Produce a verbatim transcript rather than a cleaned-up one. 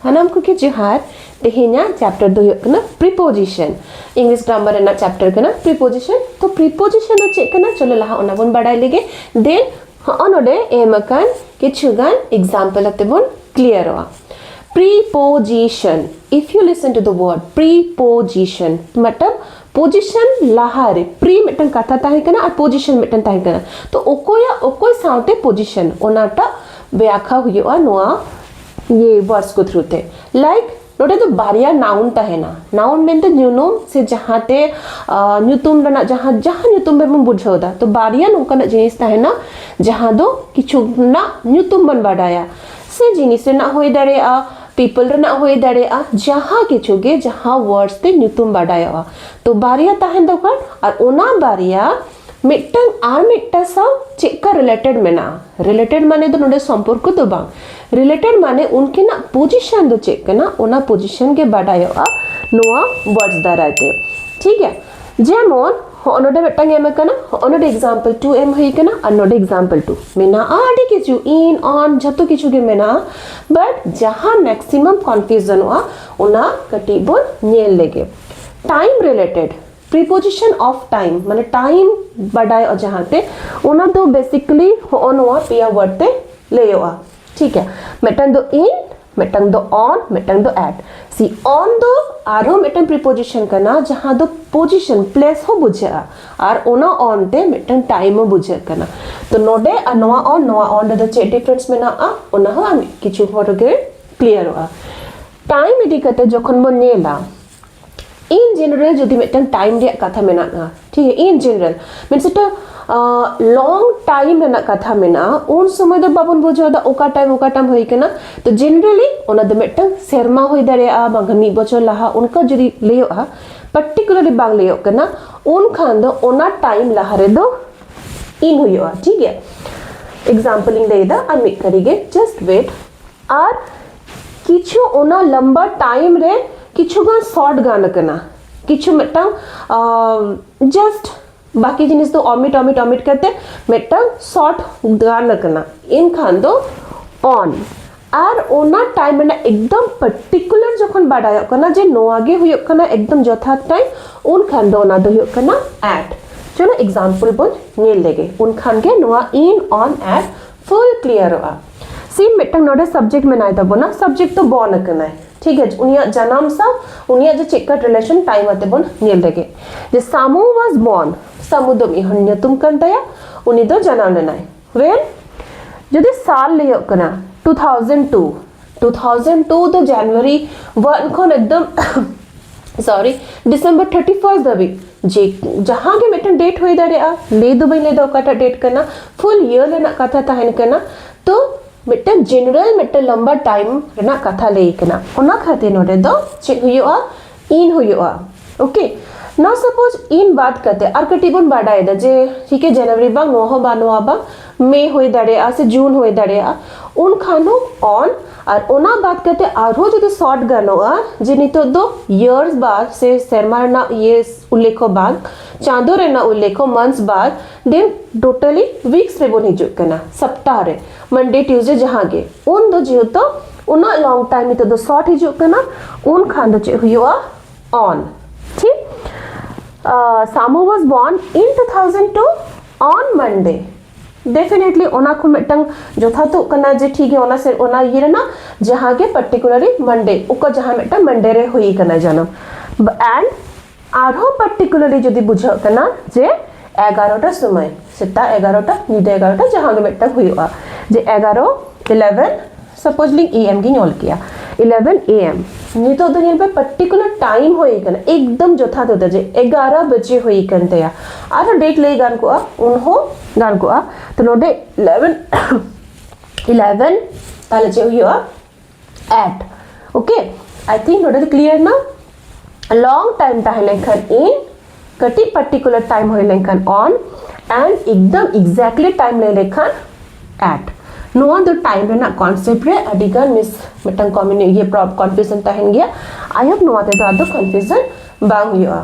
ᱥᱟᱱᱟᱢ ᱠᱚᱜᱮ ᱡᱚᱦᱟᱨ᱾ ᱛᱮᱦᱮᱧᱟᱜ ᱪᱮᱯᱴᱟᱨ ᱫᱚ ᱦᱩᱭᱩᱜ ᱠᱟᱱᱟ ᱯᱨᱤᱯᱳᱡᱤᱥᱚᱱ᱾ ᱤᱝᱞᱤᱥ ᱜᱨᱟᱢᱟᱨ ᱨᱮᱱᱟᱜ ᱪᱮᱯᱴᱟᱨ ᱠᱟᱱᱟ ᱯᱨᱤᱯᱳᱡᱤᱥᱚᱱ᱾ ᱛᱚ ᱯᱨᱤᱯᱳᱡᱤᱥᱚᱱ ᱫᱚ ᱪᱮᱫ ᱠᱟᱱᱟ, ᱪᱚᱞᱚ ᱞᱟᱦᱟ ᱚᱱᱟ ᱵᱚᱱ ᱵᱟᱲᱟᱭ ᱞᱮᱜᱮ᱾ ᱫᱮᱱ ᱦᱚᱸᱜᱼᱚ ᱱᱚᱰᱮ ᱮᱢ ᱟᱠᱟᱱ ᱠᱤᱪᱷᱩ ᱜᱟᱱ ᱮᱠᱡᱟᱢᱯᱚᱞ ᱟᱛᱮ ᱵᱚᱱ ᱠᱞᱤᱭᱟᱨᱚᱜᱼᱟ᱾ Preposition, if you listen to the word preposition, ᱢᱚᱛᱞᱚᱵ ᱯᱚᱡᱤᱥᱚᱱ ᱞᱟᱦᱟᱨᱮ ᱯᱨᱤ ᱢᱤᱫᱴᱟᱝ ᱠᱟᱛᱷᱟ ᱛᱟᱦᱮᱸ ᱠᱟᱱᱟ ᱟᱨ ᱯᱚᱡᱤᱥᱚᱱ ᱢᱤᱫᱴᱟᱝ ᱛᱟᱦᱮᱸ ᱠᱟᱱᱟ᱾ ᱛᱚ ᱚᱠᱚᱭᱟᱜ ᱚᱠᱚᱭ ᱥᱟᱶᱛᱮ ᱯᱚᱡᱤᱥᱚᱱ, ᱚᱱᱟᱴᱟᱜ ᱵᱮᱭᱟᱠᱷᱟ ᱦᱩᱭᱩᱜᱼᱟ ᱱᱚᱣᱟ ᱤᱭᱟᱹ ᱣᱟᱨᱰᱥ ᱠᱚ ᱛᱷᱨᱩ ᱛᱮ᱾ ᱞᱟᱭᱤᱠ ᱱᱚᱰᱮ ᱫᱚ ᱵᱟᱨᱭᱟ ᱱᱟᱣᱩᱱ ᱛᱟᱦᱮᱱᱟ᱾ ᱱᱟᱣᱩᱱ ᱢᱮᱱᱛᱮ ᱧᱩᱛᱩᱢ ᱥᱮ ᱡᱟᱦᱟᱸᱛᱮ ᱟᱸ, ᱧᱩᱛᱩᱢ ᱨᱮᱱᱟᱜ ᱡᱟᱦᱟᱸ ᱡᱟᱦᱟᱸ ᱧᱩᱛᱩᱢ ᱨᱮᱵᱚᱱ ᱵᱩᱡᱷᱟᱹᱣ ᱮᱫᱟ, ᱛᱚ ᱵᱟᱨᱭᱟ ᱱᱚᱝᱠᱟᱱᱟᱜ ᱡᱤᱱᱤᱥ ᱛᱟᱦᱮᱱᱟ ᱡᱟᱦᱟᱸ ᱫᱚ ᱠᱤᱪᱷᱩ ᱨᱮᱱᱟᱜ ᱧᱩᱛᱩᱢ ᱵᱚᱱ ᱵᱟᱰᱟᱭᱟ, ᱥᱮ ᱡᱤᱱᱤᱥ ᱨᱮᱱᱟᱜ ᱦᱩᱭ ᱫᱟᱲᱮᱭᱟᱜᱼᱟ, ᱯᱤᱯᱚᱞ ᱨᱮᱱᱟᱜ ᱦᱩᱭ ᱫᱟᱲᱮᱭᱟᱜᱼᱟ, ᱡᱟᱦᱟᱸ ᱠᱤᱪᱷᱩ ᱜᱮ ᱡᱟᱦᱟᱸ ᱣᱟᱨᱰᱥ ᱛᱮ ᱧᱩᱛᱩᱢ ᱵᱟᱰᱟᱭᱚᱜᱼᱟ᱾ ᱛᱚ ᱵᱟᱨᱭᱟ ᱛᱟᱦᱮᱱ ᱫᱚᱨᱠᱟᱨ, ᱟᱨ ᱚᱱᱟ ᱵᱟᱨᱭᱟ ᱢᱤᱫᱴᱟᱝ ᱟᱨ ᱢᱤᱫᱴᱟᱝ ᱥᱟᱶ ᱪᱮᱫᱠᱟ ᱨᱤᱞᱮᱴᱮᱰ ᱢᱮᱱᱟᱜᱼᱟ᱾ ᱨᱤᱞᱮᱴᱮᱰ ᱢᱟᱱᱮ ᱫᱚ ᱱᱚᱰᱮ ᱥᱚᱢᱯᱚᱨᱠᱚ ᱫᱚ ᱵᱟᱝ, ᱨᱤᱞᱮᱴᱮᱰ ᱢᱟᱱᱮ ᱩᱱᱠᱤᱱᱟᱜ ᱯᱚᱡᱤᱥᱚᱱ ᱫᱚ ᱪᱮᱫ ᱠᱟᱱᱟ, ᱚᱱᱟ ᱯᱚᱡᱤᱥᱚᱱ ᱜᱮ ᱵᱟᱰᱟᱭᱚᱜᱼᱟ ᱱᱚᱣᱟ ᱣᱟᱨᱰᱥ ᱫᱟᱨᱟᱭ ᱛᱮ᱾ ᱴᱷᱤᱠ ᱜᱮᱭᱟ, ᱡᱮᱢᱚᱱ ᱦᱚᱸᱜᱼᱚ ᱱᱚᱰᱮ ᱢᱤᱫᱴᱟᱝ ᱮᱢ ᱟᱠᱟᱱᱟ, ᱦᱚᱸᱜᱼᱚ ᱱᱚᱰᱮ ᱮᱠᱡᱟᱢᱯᱚᱞ ᱴᱩ ᱮᱢ ᱦᱩᱭ ᱟᱠᱟᱱᱟ, ᱟᱨ ᱱᱚᱰᱮ ᱮᱠᱡᱟᱢᱯᱚᱞ ᱴᱩ ᱢᱮᱱᱟᱜᱼᱟ᱾ ᱟᱹᱰᱤ ᱠᱤᱪᱷᱩ, ᱤᱱ, ᱚᱱ, ᱡᱷᱚᱛᱚ ᱠᱤᱪᱷᱩ ᱜᱮ ᱢᱮᱱᱟᱜᱼᱟ᱾ ᱵᱟᱴ ᱡᱟᱦᱟᱸ ᱢᱮᱠᱥᱤᱢᱟᱢ ᱠᱚᱱᱯᱷᱤᱭᱩᱡᱚᱱᱚᱜᱼᱟ, ᱚᱱᱟ ᱠᱟᱹᱴᱤᱡ ᱵᱚᱱ ᱧᱮᱞ ᱞᱮᱜᱮ᱾ Time related, preposition of time, ᱢᱟᱱᱮ ᱴᱟᱭᱤᱢ ᱵᱟᱰᱟᱭᱚᱜᱼᱟ ᱡᱟᱦᱟᱸᱛᱮ, ᱚᱱᱟ ᱫᱚ ᱵᱮᱥᱤᱠᱟᱞᱤ ᱦᱚᱸᱜᱼᱚ ᱱᱚᱣᱟ ᱯᱮᱭᱟ ᱣᱟᱨᱰ ᱛᱮ ᱞᱟᱹᱭᱚᱜᱼᱟ᱾ ᱴᱷᱤᱠ ᱜᱮᱭᱟ, ᱢᱤᱫᱴᱟᱝ ᱫᱚ ᱤᱱ, ᱢᱤᱫᱴᱟᱝ ᱫᱚ ᱚᱱ, ᱢᱤᱫᱴᱟᱝ ᱫᱚ ᱮᱴ᱾ ᱥᱤ ᱚᱱ ᱫᱚ ᱟᱨᱦᱚᱸ ᱢᱤᱫᱴᱟᱝ ᱯᱨᱤᱯᱳᱡᱤᱥᱚᱱ ᱠᱟᱱᱟ, ᱡᱟᱦᱟᱸ ᱫᱚ ᱯᱚᱡᱤᱥᱚᱱ, ᱯᱞᱮᱥ ᱦᱚᱸ ᱵᱩᱡᱷᱟᱹᱜᱼᱟ, ᱟᱨ ᱚᱱᱟ ᱚᱱ ᱛᱮ ᱢᱤᱫᱴᱟᱝ ᱴᱟᱭᱤᱢ ᱦᱚᱸ ᱵᱩᱡᱷᱟᱹᱜ ᱠᱟᱱᱟ᱾ ᱛᱚ ᱱᱚᱰᱮ ᱟᱨ ᱱᱚᱣᱟ ᱚᱱ, ᱱᱚᱣᱟ ᱚᱱ ᱨᱮᱫᱚ ᱪᱮᱫ ᱰᱤᱯᱷᱟᱨᱮᱱᱥ ᱢᱮᱱᱟᱜᱼᱟ, ᱚᱱᱟ ᱦᱚᱸ ᱟᱨ ᱠᱤᱪᱷᱩ ᱦᱚᱲ ᱜᱮ ᱠᱞᱤᱭᱟᱨᱚᱜᱼᱟ᱾ ᱴᱟᱭᱤᱢ ᱤᱫᱤ ᱠᱟᱛᱮ ᱡᱚᱠᱷᱚᱱ ᱵᱚᱱ ᱧᱮᱞᱟ, ᱤᱱ ᱡᱮᱱᱟᱨᱮᱞ ᱡᱩᱫᱤ ᱢᱤᱫᱴᱟᱝ ᱴᱟᱭᱤᱢ ᱨᱮᱭᱟᱜ ᱠᱟᱛᱷᱟ ᱢᱮᱱᱟᱜᱼᱟ, ᱴᱷᱤᱠ ᱜᱮᱭᱟ, ᱤᱱ ᱡᱮᱱᱟᱨᱮᱞ ᱢᱤᱱᱥ ᱮᱴᱟ ᱞᱚᱝ ᱴᱟᱭᱤᱢ ᱨᱮᱱᱟᱜ ᱠᱟᱛᱷᱟ ᱢᱮᱱᱟᱜᱼᱟ, ᱩᱱ ᱥᱚᱢᱚᱭ ᱫᱚ ᱵᱟᱵᱚᱱ ᱵᱩᱡᱷᱟᱹᱣ ᱮᱫᱟ ᱚᱠᱟ ᱴᱟᱭᱤᱢ ᱚᱠᱟ ᱴᱟᱭᱤᱢ ᱦᱩᱭ ᱠᱟᱱᱟ᱾ ᱛᱚ ᱡᱮᱱᱟᱨᱮᱞᱤ ᱚᱱᱟ ᱫᱚ ᱢᱤᱫᱴᱟᱝ ᱥᱮᱨᱢᱟ ᱦᱩᱭ ᱫᱟᱲᱮᱭᱟᱜᱼᱟ, ᱵᱟᱝᱠᱷᱟᱱ ᱢᱤᱫ ᱵᱚᱪᱷᱚᱨ ᱞᱟᱦᱟ, ᱚᱱᱠᱟ ᱡᱩᱫᱤ ᱞᱟᱹᱭᱚᱜᱼᱟ, ᱯᱟᱨᱴᱤᱠᱩᱞᱟᱨᱞᱤ ᱵᱟᱝ ᱞᱟᱹᱭᱚᱜ ᱠᱟᱱᱟ, ᱩᱱᱠᱷᱟᱱ ᱫᱚ ᱚᱱᱟ ᱴᱟᱭᱤᱢ ᱞᱟᱦᱟ ᱨᱮᱫᱚ ᱤᱱ ᱦᱩᱭᱩᱜᱼᱟ᱾ ᱴᱷᱤᱠ ᱜᱮᱭᱟ, ᱮᱠᱡᱟᱢᱯᱚᱞ ᱤᱧ ᱞᱟᱹᱭᱫᱟ, ᱟᱨ ᱢᱤᱫ ᱜᱷᱟᱹᱲᱤ ᱜᱮ, ᱡᱟᱥᱴ ᱣᱮᱴ᱾ ᱟᱨ ᱠᱤᱪᱷᱩ ᱚᱱᱟ ᱞᱟᱢᱵᱟ ᱴᱟᱭᱤᱢ ᱨᱮ ᱠᱤᱪᱷᱩ ᱜᱟᱱ ᱥᱚᱨᱴ ᱜᱟᱱ ᱟᱠᱟᱱᱟ, ᱠᱤᱪᱷᱩ ᱢᱤᱫᱴᱟᱝ ᱡᱟᱥᱴ ᱵᱟᱠᱤ ᱡᱤᱱᱤᱥ ᱫᱚ ᱚᱢᱤᱴ ᱚᱢᱤᱴ ᱚᱢᱤᱴ ᱠᱟᱛᱮ ᱢᱤᱫᱴᱟᱝ ᱥᱚᱨᱴ ᱜᱟᱱ ᱟᱠᱟᱱᱟ, ᱮᱱᱠᱷᱟᱱ ᱫᱚ ᱚᱱ᱾ ᱟᱨ ᱚᱱᱟ time ᱨᱮᱱᱟᱜ ᱮᱠᱫᱚᱢ particular ᱡᱚᱠᱷᱚᱱ ᱵᱟᱰᱟᱭᱚᱜ ᱠᱟᱱᱟ ᱡᱮ ᱱᱚᱣᱟ ᱜᱮ ᱦᱩᱭᱩᱜ ᱠᱟᱱᱟ ᱮᱠᱫᱚᱢ ᱡᱚᱛᱷᱟᱛ time, ᱩᱱᱠᱷᱟᱱ ᱫᱚ ᱚᱱᱟ ᱫᱚ ᱦᱩᱭᱩᱜ ᱠᱟᱱᱟ at. ᱪᱚᱞᱚ example ᱵᱚᱱ ᱧᱮᱞ ᱞᱮᱜᱮ, ᱩᱱᱠᱷᱟᱱ ᱜᱮ ᱱᱚᱣᱟ in, on, at full clearᱚᱜᱼᱟ᱾ ᱥᱮ ᱢᱤᱫᱴᱟᱝ ᱱᱚᱰᱮ subject ᱢᱮᱱᱟᱭ ᱛᱟᱵᱚᱱᱟ, subject ᱫᱚ born ᱟᱠᱟᱱᱟᱭ, ᱴᱷᱤᱠ ᱟᱪᱷᱮ, ᱩᱱᱤᱭᱟᱜ ᱡᱟᱱᱟᱢ ᱥᱟᱶ ᱩᱱᱤᱭᱟᱜ ᱡᱮ ᱪᱮᱫᱠᱟ relation time ᱟᱛᱮ ᱵᱚᱱ ᱧᱮᱞ ᱞᱮᱜᱮ᱾ ᱡᱮ ᱥᱟᱢᱩ was born, ᱥᱟᱢᱩ ᱫᱚ ᱢᱤᱫ ᱦᱚᱲ ᱧᱩᱛᱩᱢ ᱠᱟᱱ ᱛᱟᱭᱟ, ᱩᱱᱤ ᱫᱚ ᱡᱟᱱᱟᱢ ᱞᱮᱱᱟᱭ᱾ When ᱡᱩᱫᱤ ᱥᱟᱞ ᱞᱟᱹᱭᱚᱜ ᱠᱟᱱᱟ two thousand two, two thousand two ᱫᱚ January one ᱠᱷᱚᱱ ᱮᱠᱫᱚᱢ sorry, December thirty first ᱫᱷᱟᱹᱵᱤᱡ ᱡᱮ ᱡᱟᱦᱟᱸ ᱜᱮ ᱢᱤᱫᱴᱮᱱ date ᱦᱩᱭ ᱫᱟᱲᱮᱭᱟᱜᱼᱟ, ᱞᱟᱹᱭ ᱫᱚ ᱵᱟᱹᱧ ᱞᱟᱹᱭᱫᱟ ᱚᱠᱟᱴᱟᱜ date ᱠᱟᱱᱟ, full year ᱨᱮᱱᱟᱜ ᱠᱟᱛᱷᱟ ᱛᱟᱦᱮᱱ ᱠᱟᱱᱟ᱾ ᱛᱚ ᱢᱤᱫᱴᱮᱱ general ᱢᱤᱫᱴᱮᱱ ᱞᱚᱢᱵᱟ time ᱨᱮᱱᱟᱜ ᱠᱟᱛᱷᱟ ᱞᱟᱹᱭ ᱠᱟᱱᱟ, ᱚᱱᱟ ᱠᱷᱟᱹᱛᱤᱨ ᱱᱚᱰᱮ ᱫᱚ ᱪᱮᱫ ᱦᱩᱭᱩᱜᱼᱟ? In ᱦᱩᱭᱩᱜᱼᱟ᱾ Okay, now suppose in ᱵᱟᱫ ᱠᱟᱛᱮ ᱟᱨ ᱠᱟᱹᱴᱤᱡ ᱵᱚᱱ ᱵᱟᱰᱟᱭᱮᱫᱟ ᱡᱮ ᱴᱷᱤᱠ ᱜᱮ January ᱵᱟᱝ, ᱱᱚᱣᱟ ᱦᱚᱸ ᱵᱟᱝ, ᱱᱚᱣᱟ ᱵᱟᱝ, May ᱦᱩᱭ ᱫᱟᱲᱮᱭᱟᱜᱼᱟ ᱥᱮ June ᱦᱩᱭ ᱫᱟᱲᱮᱭᱟᱜᱼᱟ, ᱩᱱ ᱠᱷᱟᱱ ᱦᱚᱸ on᱾ ᱟᱨ ᱚᱱᱟ ᱵᱟᱫ ᱠᱟᱛᱮ ᱟᱨᱦᱚᱸ ᱡᱩᱫᱤ short ᱜᱟᱱᱚᱜᱼᱟ ᱡᱮ ᱱᱤᱛᱚᱜ ᱫᱚ years ᱵᱟᱫ ᱥᱮ ᱥᱮᱨᱢᱟ ᱨᱮᱱᱟᱜ ᱤᱭᱟᱹ ᱩᱞᱞᱮᱠᱷᱚ ᱵᱟᱫ, ᱪᱟᱸᱫᱳ ᱨᱮᱱᱟᱜ ᱩᱞᱞᱮᱠᱷᱚ months ᱵᱟᱫ, then totally weeks ᱨᱮᱵᱚᱱ ᱦᱤᱡᱩᱜ ᱠᱟᱱᱟ, ᱥᱚᱯᱛᱟᱦᱚ ᱨᱮ Monday Tuesday ᱡᱟᱦᱟᱸ ᱜᱮ, ᱩᱱ ᱫᱚ ᱡᱮᱦᱮᱛᱩ ᱩᱱᱟᱹᱜ long time ᱱᱤᱛᱚᱜ ᱫᱚ short ᱦᱤᱡᱩᱜ ᱠᱟᱱᱟ, ᱩᱱ ᱠᱷᱟᱱ ᱫᱚ ᱪᱮᱫ ᱦᱩᱭᱩᱜᱼᱟ? On. ᱴᱷᱤᱠ? Uh, Samu was born in two thousand two on Monday. Definitely ᱚᱱᱟ ᱠᱚ ᱢᱤᱫᱴᱟᱝ ᱡᱚᱛᱷᱟᱛᱚᱜ ᱠᱟᱱᱟ ᱡᱮ ᱴᱷᱤᱠ ᱜᱮᱭᱟ, ᱚᱱᱟ ᱥᱮ ᱚᱱᱟ ᱤᱭᱟᱹ ᱨᱮᱱᱟᱜ ᱡᱟᱦᱟᱸ ᱜᱮ particularly Monday, ᱚᱠᱟ ᱡᱟᱦᱟᱸ ᱢᱤᱫᱴᱟᱝ Monday ᱨᱮ ᱦᱩᱭ ᱠᱟᱱᱟ ᱡᱟᱱᱟᱢ᱾ And ᱟᱨᱦᱚᱸ particularly ᱡᱩᱫᱤ ᱵᱩᱡᱷᱟᱹᱜ ᱠᱟᱱᱟ ᱡᱮ ᱮᱜᱟᱨᱚᱴᱟ ᱥᱚᱢᱚᱭ, ᱥᱮᱛᱟᱜ ᱮᱜᱟᱨᱚᱴᱟ, ᱧᱤᱫᱟᱹ ᱮᱜᱟᱨᱚᱴᱟ, ᱡᱟᱦᱟᱸ ᱜᱮ ᱢᱤᱫᱴᱟᱝ ᱦᱩᱭᱩᱜᱼᱟ, ᱡᱮ ᱮᱜᱟᱨᱚ eleven, supposedly A M ᱜᱤᱧ ᱚᱞ ᱠᱮᱭᱟ, eleven A M, ᱱᱤᱛᱚᱜ ᱫᱚ ᱧᱮᱞ ᱯᱮ particular time ᱦᱩᱭ ᱠᱟᱱᱟ, ᱮᱠᱫᱚᱢ ᱡᱚᱛᱷᱟᱛ ᱩᱛᱟᱹᱨ ᱡᱮ ᱮᱜᱟᱨᱚ ᱵᱟᱡᱮ ᱦᱩᱭ ᱠᱟᱱ ᱛᱟᱭᱟ᱾ ᱟᱨᱦᱚᱸ date ᱞᱟᱹᱭ ᱜᱟᱱ ᱠᱚᱜᱼᱟ, ᱩᱱ ᱦᱚᱸ ᱜᱟᱱ ᱠᱚᱜᱼᱟ᱾ ᱛᱚ ᱱᱚᱰᱮ eleven eleven, ᱛᱟᱦᱞᱮ ᱪᱮᱫ ᱦᱩᱭᱩᱜᱼᱟ? At. Okay, I think ᱱᱚᱰᱮ ᱫᱚ clear ᱱᱟ᱾ Long time ᱛᱟᱦᱮᱸ ᱞᱮᱱᱠᱷᱟᱱ in, ᱠᱟᱹᱴᱤᱡ particular time ᱦᱩᱭ ᱞᱮᱱᱠᱷᱟᱱ on, and ᱮᱠᱫᱚᱢ exactly time ᱞᱟᱹᱭ ᱞᱮᱠᱷᱟᱱ at. ᱱᱚᱣᱟ ᱫᱚ time ᱨᱮᱱᱟᱜ concept ᱨᱮ ᱟᱹᱰᱤ ᱜᱟᱱ miss ᱢᱤᱫᱴᱟᱝ communi- ᱤᱭᱟᱹ prob- confusion ᱛᱟᱦᱮᱱ ᱜᱮᱭᱟ᱾ I hope ᱱᱚᱣᱟ ᱛᱮᱫᱚ ᱟᱫᱚ confusion ᱵᱟᱝ ᱦᱩᱭᱩᱜᱼᱟ᱾